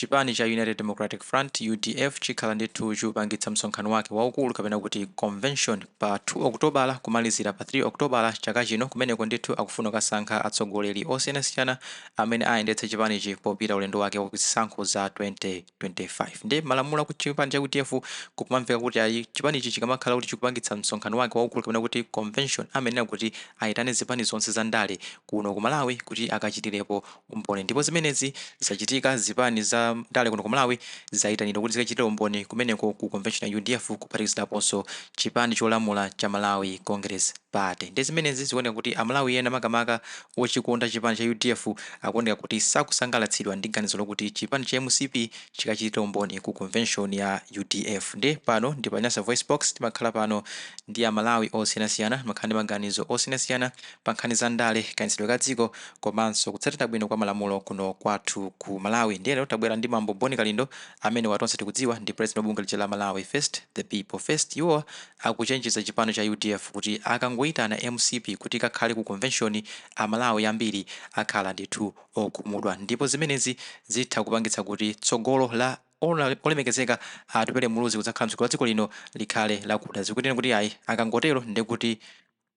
Chipani cha United Democratic Front, UDF, chikhala ndithu chikupangitsa msonkhano wake waukulu, kapena kuti convention, pa 2 Okutobala kumalizira pa 3 Okutobala chaka chino. Kumeneko ndithu akufuna kukasankha atsogoleri osiyanasiyana amene ayendetse chipanichi popita ulendo wake wakuzisankho za 2025. Ndi malamulo aku chipani cha UDF, kukumamveka kuti ayi, chipanichi chikamakhala kuti chikupangitsa msonkhano wake waukulu, kapena kuti convention, amenena kuti ayitane zipani zonse za ndale kuno ku Malawi kuti akachitirepo umboni. Ndipo zimenezi zachitika, zipani za ndale kuno ku Malawi zayitanidwa kuti zikachitire umboni kumeneko ku convention ya UDF, kuphatikiziraponso chipani cholamula cha Malawi Congress Party. Ndi zimenezi zikuoneka kuti Amalawi ena, makamaka ochikonda chipani cha UDF, akuoneka kuti sakusangalatsidwa ndi ganizo lokuti chipani cha MCP chikachitire umboni ku convention ya UDF. Ndi pano ndi pa Nyasa Voice Box, timakhala pano ndi Amalawi osiyanasiyana, timakhala ndi maganizo osiyanasiyana pa nkhani za ndale, kayendetsedwe ka dziko komanso kutsatira bwino kwa malamulo kuno kwathu ku Malawi. Ndiye lero tabwera ndi Bambo Boni Kalindo, amene watonse tikudziwa ndi president wa bungwe lija la Malawi First, the People First. Iwo akuchenjeza chipani cha UDF kuti akangoyitana MCP kuti ikakhale ku convention, Amalawi ambiri akhala ndithu okhumudwa, ndipo zimenezi zitha kupangitsa kuti tsogolo la olemekezeka Atupele Muluzi kudzakhala mtsogoleri wa dziko lino likhale lakuda. Zikutero kuti ayi, akangotero ndekuti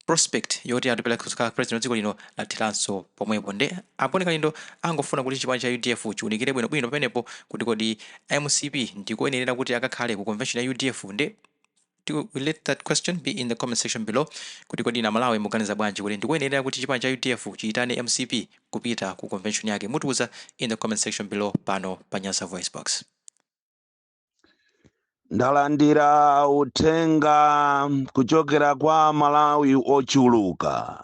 prospect yoti Atupele kuzakhala president wa dziko lino latheranso pomwepo. Nde a Boni Kalindo angofuna kuti chipani cha UDF chiunikire bwinobwino pamenepo kuti kodi MCP ndikoyenera kuti akakhale ku convention ya UDF? Nde we let that question be in the comment section below, kuti kodi na Malawi muganiza bwanji, kuti ndikoyenera kuti chipani cha UDF chiyitane MCP kupita ku convention yake? Mutiuza in the comment section below pano pa Nyasa Voice Box. Ndalandira uthenga kuchokera kwa Malawi ochuluka,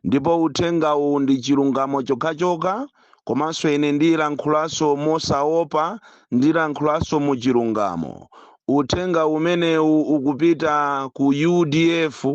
ndipo uthenga uwu ndi chilungamo chokhachokha, komanso ine ndilankhulanso mosaopa, ndilankhulanso mu chilungamo. Uthenga umenewu ukupita ku UDF,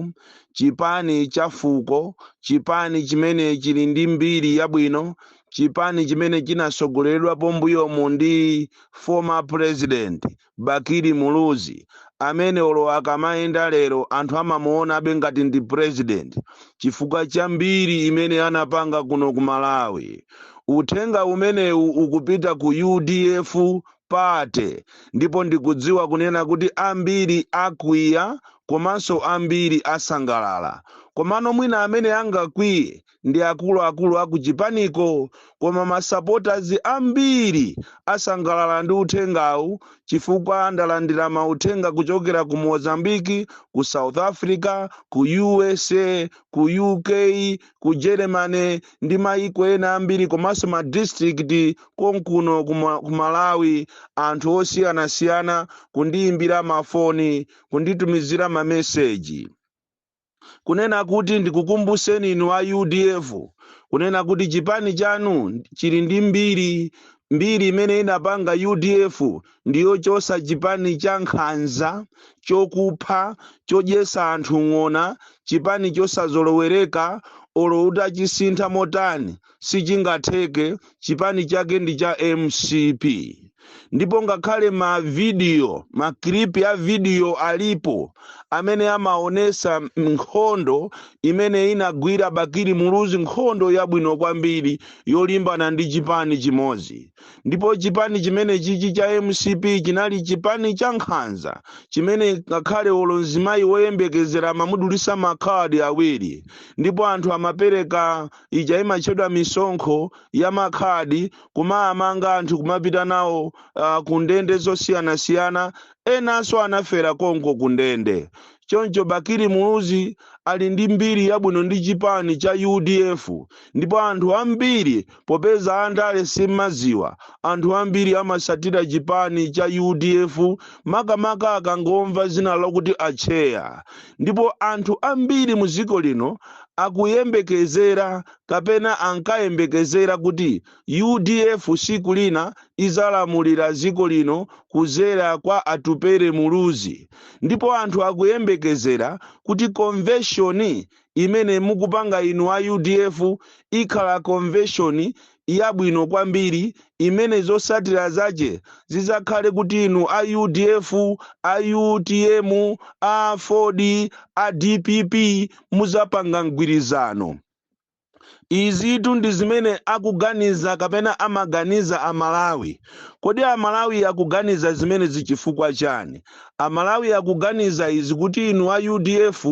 chipani cha fuko, chipani chimene chili ndi mbiri yabwino, chipani chimene chinasogoleredwapo mbuyomu ndi former president Bakili Muluzi, amene olo akamayenda lero anthu amamuonabe ngati ndi president chifukwa cha mbiri imene anapanga kuno ku Malawi. Uthenga umenewu ukupita ku UDF party, ndipo ndikudziwa kunena kuti ambiri akwiya komanso ambiri asangalala. Komano mwina amene angakwiye ndi akuluakulu akuchipaniko, koma masupporters ambiri asangalala ndi uthengawu, chifukwa ndalandira mauthenga kuchokera ku Mozambiki, ku South Africa, ku USA, ku UK, ku Germany ndi maiko ena ambiri, komanso ma district konkuno ku Malawi, anthu osiyanasiyana kundiyimbira mafoni, kunditumizira mameseji, kunena kuti ndikukumbuseni inu a UDF kunena kuti chipani chanu chili ndi mbiri. Mbiri imene inapanga UDF ndiyochosa chipani cha nkhanza, chokupha, chodyesa anthu ng'ona, chipani chosazolowereka. Olo utachisintha motani sichingatheke. Chipani chake ndi cha MCP, ndipo ngakhale ma video, ma clip ya video alipo amene amaonesa nkhondo imene inagwira Bakili Muluzi, nkhondo yabwino kwambiri yolimbana ndi chipani chimodzi. Ndipo chipani chimene chichi cha MCP chinali chipani cha nkhanza chimene ngakhale olo mzimayi woyembekezera amamudulisa makhadi awiri, ndipo anthu amapereka ija imatchedwa misonkho ya makhadi, kumamanga anthu, kumapita nawo ku ndende zosiyanasiyana. Enanso anafera konko ku ndende. Choncho Bakili Muluzi ali ndi mbiri yabwino ndi chipani cha UDF, ndipo anthu ambiri, popeza andale simmaziwa, anthu ambiri amasatira chipani cha UDF, makamaka akangomva zina lakuti acheya. Ndipo anthu ambiri mu dziko lino akuyembekezera kapena ankayembekezera kuti UDF siku lina izalamulira dziko lino kuzera kwa Atupele Muluzi. Ndipo anthu akuyembekezera kuti convention imene mukupanga inu a UDF ikhala convention yabwino kwambiri, imene zosatira zache zizakhale kuti inu a UDF, a UTM, a Ford, a DPP muzapanga mgwirizano. Izitu ndi zimene akuganiza kapena amaganiza Amalawi. Kodi Amalawi akuganiza zimenezi chifukwa chani? Amalawi akuganiza izi kuti inu a UDF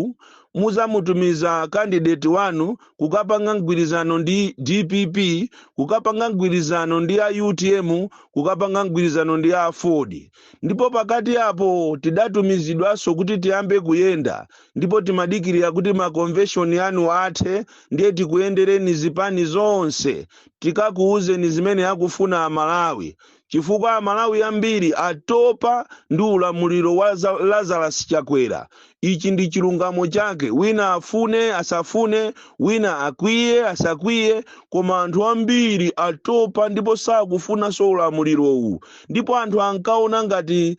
muzamutumiza candidate wanu kukapanga mgwirizano ndi DPP, kukapanga mgwirizano ndi a UTM, kukapanga mgwirizano ndi a AFORD. Ndipo pakati apo tidatumizidwanso kuti tiyambe kuyenda, ndipo timadikirira kuti ma convention anu athe, ndiye tikuyendereni zipani zonse, tikakuwuzeni zimene akufuna Amalawi, chifukwa Amalawi ambiri atopa ndi ulamuliro wa Lazarus Chakwera. Ichi ndi chilungamo chake, wina afune asafune, wina akwiye asakwiye, koma anthu ambiri atopa ndipo sakufunanso ulamuliro. Ndipo anthu ankaona ngati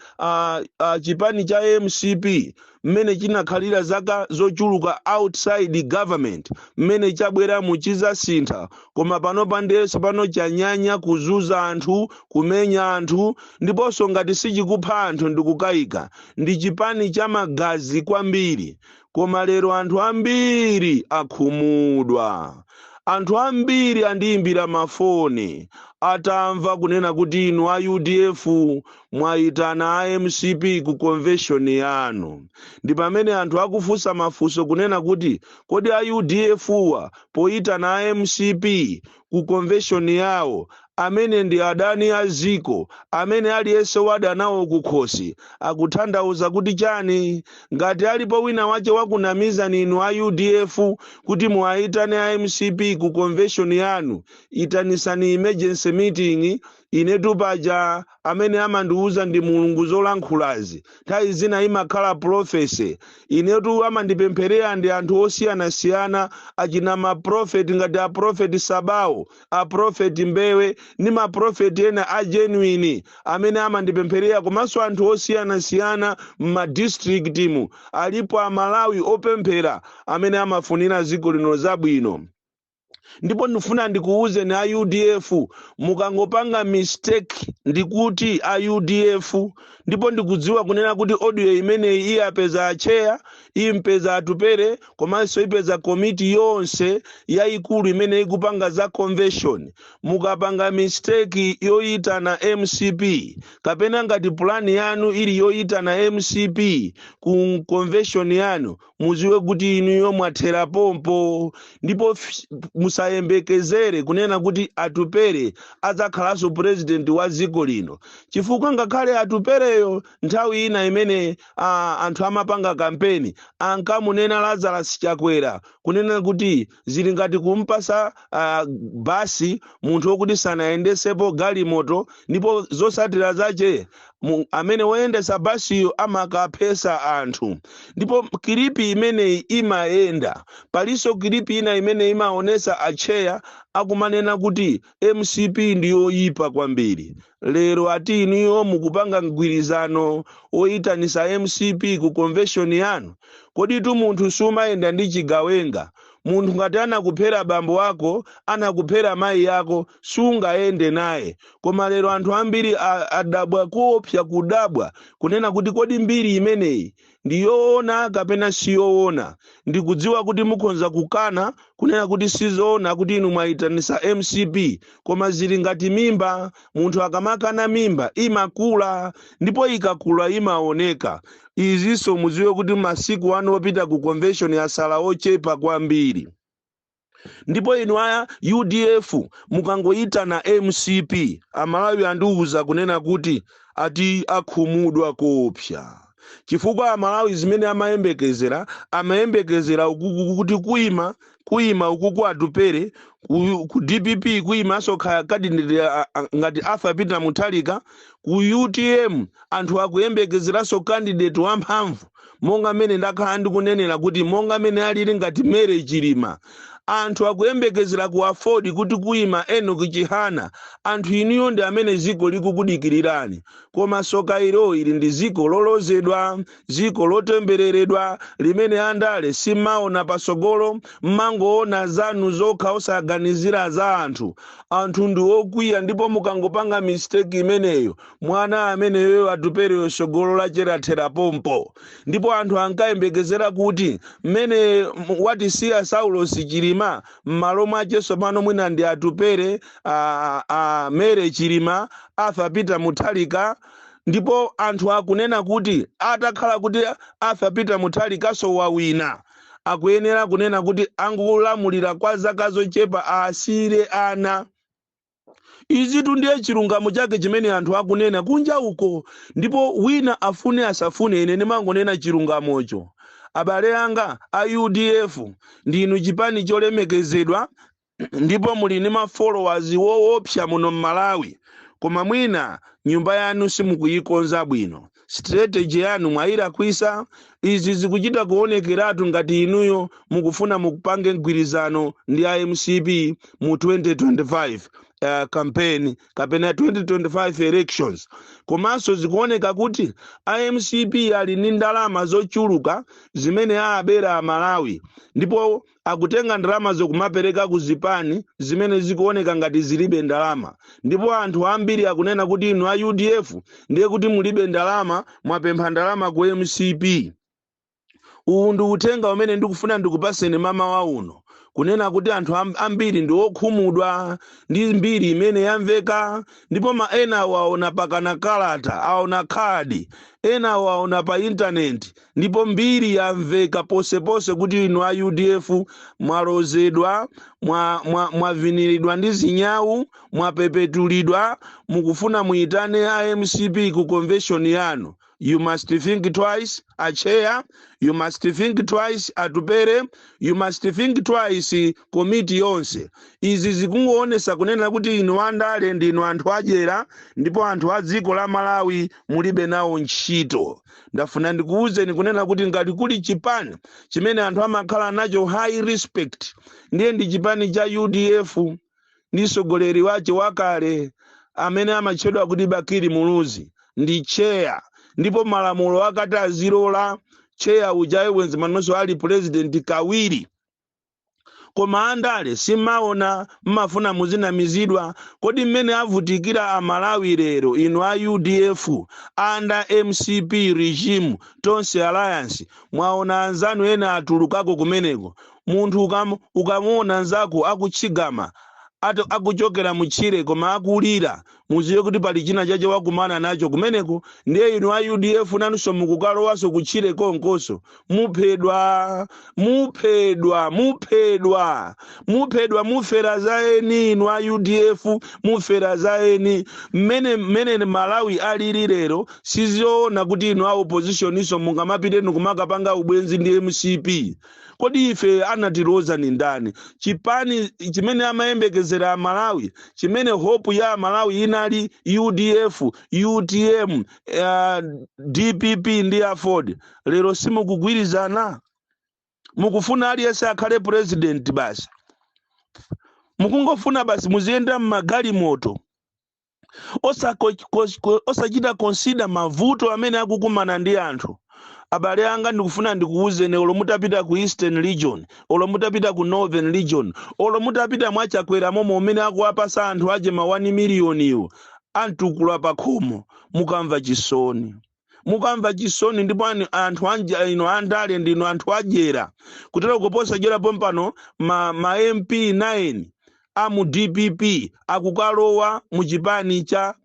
chipani cha MCP mmene chinakhalira zaka zochuluka outside government, mmene chabweramo chizasintha, koma panopa ndiyenso pano chanyanya kuzuza anthu, kumenya anthu, ndiponso ngati sichikupha anthu ndikukayika. Ndi chipani cha magazi kwambiri. Koma lero anthu ambiri akhumudwa. Anthu ambiri andiyimbira mafoni atamva kunena kuti inu a UDF mwayitana a MCP ku convention yanu. Ndi pamene anthu akufunsa mafunso kunena kuti kodi a UDF wa poyitana a MCP ku convention yawo, amene ndi adani a ziko, amene aliyense wada nawo kukhosi, akutanthauza kuti chani? Ngati alipo wina wache wakunamizani inu a UDF kuti muwayitane a MCP ku convention yanu, itanisani emergency meeting. Inetu paja amene amandiuza ndi Mulungu zolankhulazi, nthawi zina imakhala prophecy. Inetu amandipempherera ndi anthu osiyanasiyana, achina maprofeti ngati aprofeti Sabao, aprofeti Mbewe ndi maprofeti ena a genuine amene amandipempherera, komanso anthu osiyanasiyana m'madistrictimu. Alipo Amalawi opemphera amene amafunira dziko lino zabwino. Ndipo ndifuna ndikuwuzeni a UDF, mukangopanga mistake, ndikuti a UDF, ndipo ndikudziwa kunena kuti audio imeneyi iyapeza acheya, impeza Atupere, komanso ipeza komiti yonse yayikulu imene ikupanga za convention. Mukapanga mistake yoyitana MCP, kapena ngati pulani yanu ili yoyitana MCP ku convention yanu, muziwe kuti inuyo mwathera pompo. Ndipo musayembekezere kunena kuti Atupere adzakhalanso president wa dziko lino, chifukwa ngakhale Atupereyo nthawi ina imene anthu amapanga kampeni ankamunena Lazarus Chakwera kunena kuti zili ngati kumpasa basi munthu wokuti sanayendesepo galimoto, ndipo zosatira zache amene woyendesa basiyo amakaphesa anthu. Ndipo clip imeneyi imayenda. Palinso clip ina imene imaonesa acheya akumanena kuti MCP ndiyoyipa kwambiri. Lero ati inuyo mukupanga mgwirizano oyitanisa MCP ku convention yanu. Koditu munthu sumayenda ndi chigawenga. Munthu ngati anakuphera bambo ako, anakuphera mayi yako, sungayende naye. Koma lero anthu ambiri adabwa kuopsa, kudabwa kunena kuti kodi mbiri imeneyi ndiyoona kapena siyoona? Ndikudziwa kuti mukhoza kukana kunena kuti sizoona kuti inu mwayitanisa MCP, koma zili ngati mimba. Munthu akamakana mimba imakula, ndipo ikakula imaoneka. Izinso mudziwe kuti masiku anu opita ku convention asala ochepa kwambiri. Ndipo inu aya UDF mukangoyitana MCP, Amalawi andiwuza kunena kuti ati akhumudwa koopsa, chifukwa Amalawi zimene amayembekezera, amayembekezera ukuku kuti kuyima ukuku Atupere, ku DPP kuyimanso candidate ngati Arthur Peter Mutharika, ku UTM anthu akuyembekezeranso candidate wamphamvu, monga mmene ndakhala ndikunenera kuti monga mmene alili ngati Mary Chilima. Anthu akuyembekezera ku AFORD kuti kuyima Enoch Chihana. Anthu inuyo ndi amene ziko likukudikirirani, koma soka ilo, ili ndi ziko lolozedwa, ziko lotembereredwa, limene andale simmaona pasogolo, mmangoona zanu zokha. Osaganizira za anthu. Anthu ndi okwiya, ndipo mukangopanga mistake imeneyo, mwana ameneyo Atupereyo sogolo lacherathera pompo. Ndipo anthu ankayembekezera kuti mmene watisiya Saulos Chilima, m'malo mwache pano mwina ndi Atupere, a Mary Chilima, Arthur Peter Mutharika. Ndipo anthu akunena kuti atakhala kuti Arthur Peter Mutharikaso wawina, akuyenera kunena kuti angolamulira kwa zaka zochepa, asire ana. Izitu ndiye chilungamo chake chimene anthu akunena kunja uko, ndipo wina afune asafune, ine ndimangonena chilungamocho. Abale anga a UDF, ndinu chipani cholemekezedwa ndipo muli ndi ma followers woopsa muno mMalawi, koma mwina nyumba yanu simukuyikonza bwino, strategy yanu mwayilakwisa. Izi zikuchita kuonekeratu ngati inuyo mukufuna mukupange mgwirizano ndi MCP mu 2025 campaign kapena 2025 elections. Komanso zikuoneka kuti MCP ali ndi ndalama zochuluka zimene abera Amalawi, ndipo akutenga ndalama zokumapereka ku zipani zimene zikuoneka ngati zilibe ndalama. Ndipo anthu ambiri akunena kuti inu a UDF ndiye kuti mulibe ndalama, mwapempha ndalama ku MCP. Uwu ndi uthenga umene ndikufuna ndikupaseni mamawa uno, kunena kuti anthu ambiri ndi okhumudwa ndi mbiri imene yamveka. Ndipo ma ena awaona pakana kalata, aona khadi, ena awaona pa intaneti, ndipo mbiri yamveka posepose kuti inu a UDF mwalozedwa, mwaviniridwa ndi zinyawu, mwapepetulidwa, mukufuna muyitane a MCP ku convention yanu. You must think twice, acheya. You must think twice, Atupere. You must think twice, komiti yonse. Izi zikungoonesa kunena kuti inu andale ndinu anthu adyera, ndipo anthu a dziko la Malawi mulibe nawo ntchito. Ndafuna ndikuwuzeni kunena kuti ngati kuli chipani chimene anthu amakhala nacho high respect, ndiye ndi chipani cha UDF ndi mtsogoleri wace wakale amene amatchedwa kuti Bakili Muluzi, ndi cheya. Ndipo malamulo akati azilola, cheya uja bwenzi manonso ali president kawiri. Koma andale simaona, mmafuna muzinamizidwa. Kodi mmene avutikira Amalawi lero, inu a UDF under MCP regime, Tonse Alliance, mwaona anzanu ena atulukako kumeneko. Munthu ukamuona nzako akutchigama, akuchokera mutchire koma akulira, muziwe kuti pali china chache wakumana nacho kumeneko. Ndiye inu a UDF nanunso mukukalowanso kutchire konkonso. Muphedwa, muphedwa, muphedwa, muphedwa, mufera za eni. Inu a UDF mufera za eni. Mmene Malawi alili lero, sizoona kuti inu a opposition mungamapitenu kumakapanga ubwenzi ndi MCP. Kodi ife anatiloza ni ndani? Chipani chimene amayembekezera Amalawi, chimene hope ya Amalawi inali UDF, UTM, DPP ndi AFORD, lero simukugwirizana. Mukufuna aliyense akhale president basi, mukungofuna basi muziyenda mmagalimoto, osachita consider mavuto amene akukumana ndi anthu. Abale anga, ndikufuna ndikuwuzeni, olo mutapita ku Eastern Region, olo mutapita ku Northern Region, olo mutapita mwachakwera momwe umene akuwapasa anthu aje ma 1 miliyoniwo antukula pa khomo, mukamva chisoni, mukamva chisoni. Ndipo anthu anja ino andale ndinu anthu adyera kutero kuposa dyera. Pompano ma MP 9 amu DPP akukalowa mu chipani cha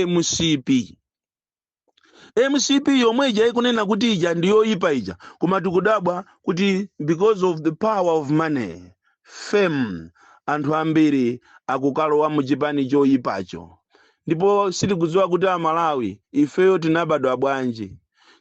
MCP. MCP yomwe ija ikunena kuti ija ndiyoyipa ija, koma tikudabwa kuti because of the power of money, fame, anthu ambiri akukalowa mu chipani choyipacho. Ndipo sitikudziwa kuti Amalawi ifeyo tinabadwa bwanji,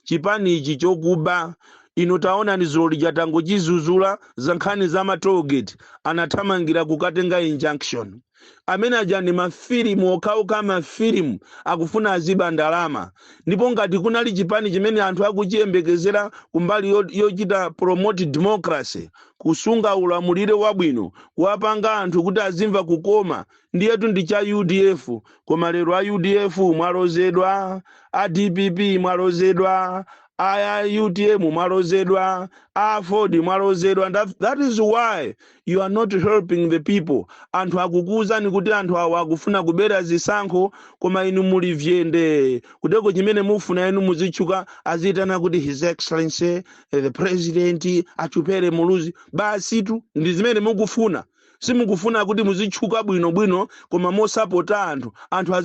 chipani ichi chokuba. Inu taona ni dzulo lija tangochizuzula za nkhani za ma tollgate, anathamangira kukatenga injunction. Amene aja ndi mafilimu okhaokha, mafilimu akufuna aziba ndalama. Ndipo ngati kunali chipani chimene anthu akuchiyembekezera kumbali yochita promote democracy, kusunga ulamuliro wabwino, kuwapanga anthu kuti azimva kukoma, ndiyetu ndi cha UDF. Koma lero a UDF mwalozedwa, a DPP mwalozedwa, Aya UTM mwalozedwa, AFORD mwalozedwa. That is why you are not helping the people. Anthu akukuwuzani kuti anthu awa akufuna kubera zisankho, koma inu muli vyende kuteko. Chimene mufuna inu, muzitchuka, aziyitana kuti His Excellency the President Atupele Muluzi, basitu ndi zimene mukufuna. Simukufuna kuti muzitchuka bwinobwino koma mosapota anthu, anthu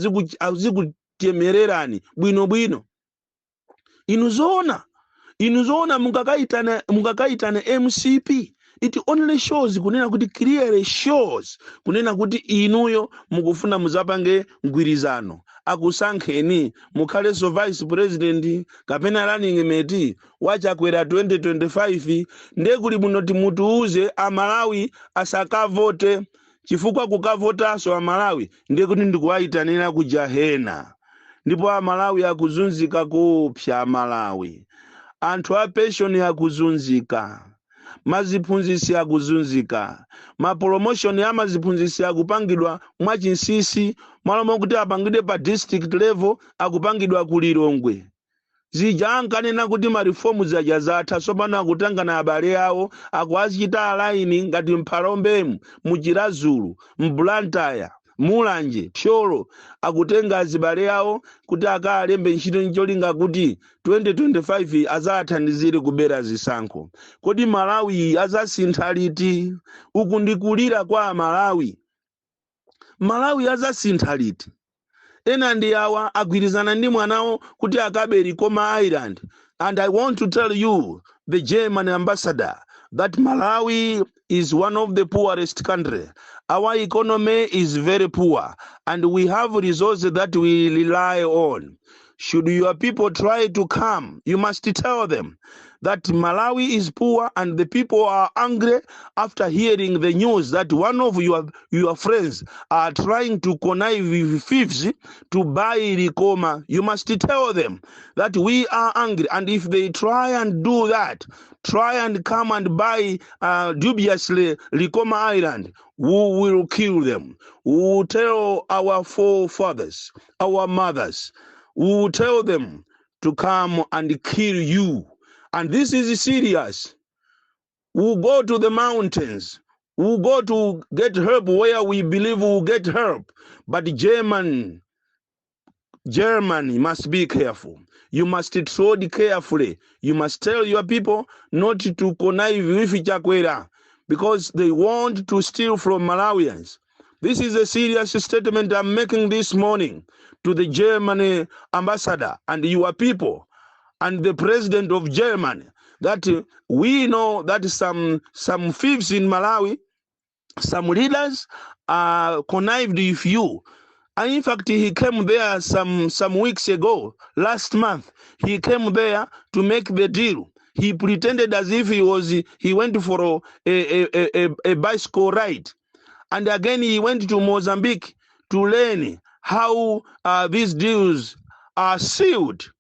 azikutemererani bwinobwino. Inu zoona, inu zoona, mukakaitana MCP, it only shows kunena kuti, clearly shows kunena kuti inuyo mukufuna muzapange mgwirizano, akusankheni mukhalenso vice president kapena running mate waChakwera 2025. Ndiye kuli muno timutiuze Amalawi asakavote, chifukwa kukavotanso Amalawi ndiye kuti ndikuwayitanira ku jahena. Ndipo Amalawi akuzunzika kupsa. Amalawi, anthu a pension akuzunzika, maziphunzitsi akuzunzika, ma promotion a maziphunzitsi akupangidwa mwachinsinsi, malo mokuti apangidwe pa district level, akupangidwa ku Lilongwe. Zija ankanena kuti ma reform zaja zatha, tsopano akutangana abale awo, akuachita align ngati mPhalombemu, muChiradzulu, mBlantaya, Mulanje, Thyolo, akutenga azibale awo kuti akalembe ntchito, ncholinga kuti 2025 azathandizire kubera zisankho. Kodi Malawi azasintha liti? Uku ndikulira kwa Amalawi. Malawi azasintha liti? Ena ndi awa agwirizana ndi mwanawo kuti akabe Likoma Island. And I want to tell you, the German ambassador, that Malawi is one of the poorest country. Our economy is very poor and we have resources that we rely on. Should your people try to come, you must tell them that Malawi is poor and the people are angry after hearing the news that one of your friends are trying to connive with thieves to buy Likoma. You must tell them that we are angry, and if they try and do that, try and come and buy dubiously Likoma Island, we will kill them. We will tell our forefathers, our mothers, we will tell them to come and kill you. And this is serious. We'll go to the mountains. We'll go to get help where we believe we'll get help. But Germany must be careful. You must tread carefully. You must tell your people not to connive with Chakwera because they want to steal from Malawians. This is a serious statement I'm making this morning to the Germany ambassador and your people and the president of Germany, that we know that some thieves in Malawi, some leaders are connived with you. And in fact, he came there some weeks ago, last month. He came there to make the deal. He pretended as if he went for a bicycle ride. And again, he went to Mozambique to learn how these deals are sealed.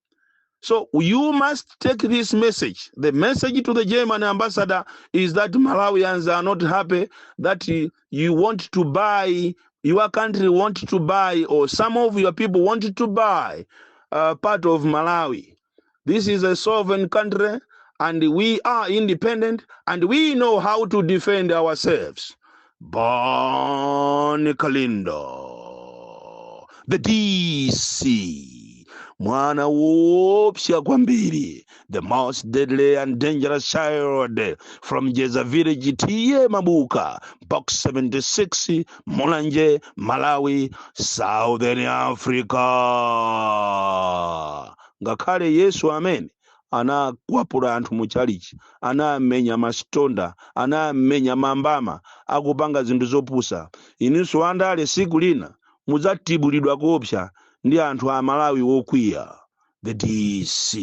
So you must take this message. The message to the German ambassador is that Malawians are not happy that you want to buy, your country want to buy, or some of your people want to buy part of Malawi. This is a sovereign country and we are independent and we know how to defend ourselves. Bon Kalindo, the DC, mwana wopsa kwambiri, the most deadly and dangerous child from Jeza Village, T/A Mabuka, Box 76, Mulanje, Malawi, Southern Africa. Ngakhale Yesu amene anakwapula anthu mu chalichi, anamenya masitonda, anamenya mambama akupanga zinthu zopusa, inunso andale siku lina mudzatibulidwa kopsa ndi anthu a Malawi wokwiya. The DC.